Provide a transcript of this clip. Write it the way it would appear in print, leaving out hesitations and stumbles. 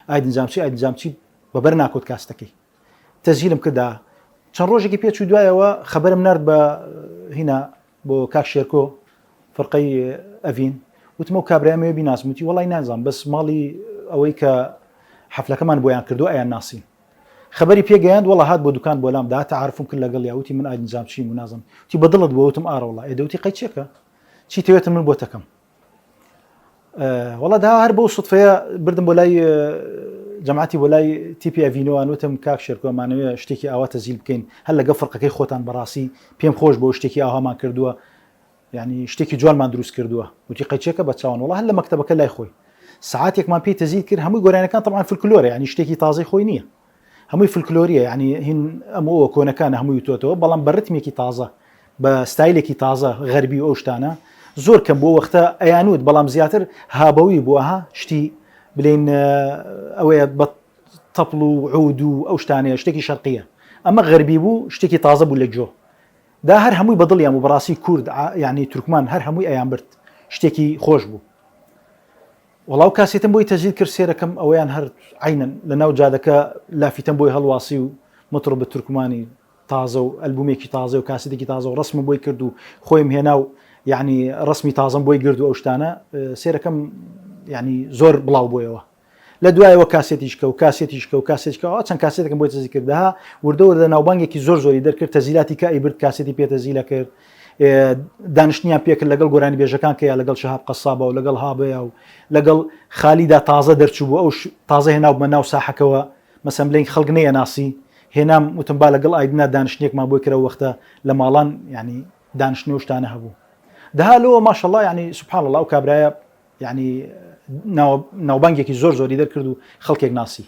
ئایدن جامچی ئایدن جامچی بەبەر ناکۆت کاستەکەی تەسجیلم کردا چەند ڕۆژێکی پێچوو دوایەوە خەبەرم نارد بە هینا بۆ کاک شێرکۆ فرقەی ئەڤین وتم ئەو کابرایەم ئەوێ بیناسم وتی وەڵای نازانم بەس ماڵی ئەوەی کە حەفلەکەمان بۆیان کردو ئەیان ناسین خەبەری پێگەیاند وەڵا هات بۆ دوکان بۆ لام دا تەعارفم کرد لەگەڵیا وتی من ئایدن جامچیم و نازم وتی بە دڵت بووە وتم ئارە وەڵا ئێ دەوتی قەی چێکە چی تەوێتن من بۆتەکەم وەڵا دا هەر بەو سوتفەیە بردم بۆ لای جەماعەتی بۆ لای تیپی ئەڤینۆوان وتم کاک شێرکۆ ئەمانەوێ شتێکی ئاوا تەزیل بکەین هەر لەگەڵ فرقەکەی خۆتان بەڕاستی پێم خۆش بۆ شتێکی ئاوامان کردووە یعنی شتێکی جوانمان دروست کردووە وتی قەیچێکە بە چاوان وڵا هەر لە مەکتەبەکە لای خۆی سعاتێکمان پێی تەزیل کرد هەمووی گۆرانەکان طبعا فلکلۆرە یعنی شتێکی تازەی خۆی نییە هەمووی فلکلۆریە یعنی هین ئەم ئەوە کۆنەکانە هەمووی وتۆتەوە بەڵام بە ڕتمێکی تازە بە ستایلێکی تازە غەربی و ئەو شتانە زۆر کەم بۆ وەختە ئەیانوت بەڵام زیاتر هابەوی بووە ها شتی بلین ئەوەیە بە تەپڵ و عود و ئەو شتانەیە شتێکی شەرقیە ئەمە غەربی بوو شتێکی تازە بوو لە جۆ دا هەر هەمووی بەدڵیان بوو بەڕاستی کورد یعنی تورکمان هەر هەمووی ئەیان برد شتێکی خۆش بوو وەڵا ئەو کاسێتەم بۆی تەسجیل کرد سێرەکەم ئەوەیان هەر عەینەن لە ناو جادەکە لافیتەم بۆی هەڵواسی و مطرب تورکمانی تازە و ئەلبومێکی تازە و کاسێتێکی تازە و ڕسمم بۆی کرد و خۆیم هێنا و یعنی ڕسمی تازەم بۆی گرد و ئەو شتانە سێرەکەم یعنی زۆر بڵاو بۆیەوە لە دوایەوە کاسێتیشکە و کاسێتیشکە و کاسێتیشکە ئەوە چەند کاسێتێکم بۆی تەزی کردها وردە وردە ناوبانگێکی زۆر زۆری دەرکرد تەزیلاتی کە ئەیبرد کاسێتی پێ تەزیلە کرد دانیشتنیان پێکرد لەگەڵ گۆرانی بێژەکان کە یا لەگەڵ شەهاب قەسابە و لەگەڵ هابەیە و لەگەڵ خالیدا تازە دەرچوو بوو ئەو تازە هێناوبمە ناو ساحەکەوە مەسەن بلێن خەڵک نەیەناسی هێنام وتم با لەگەڵ ئایدنا دانیشتنێکمان بۆی کرا وەختە لە ماڵان یعنی دانیشتن و شتانە هەبوو دەها لەوە ماشەڵڵا یعنی سبحان الله ئەو کابرایە یعنی ناوبانگێکی زۆر زۆری دەرکرد و خەڵکێک ناسی.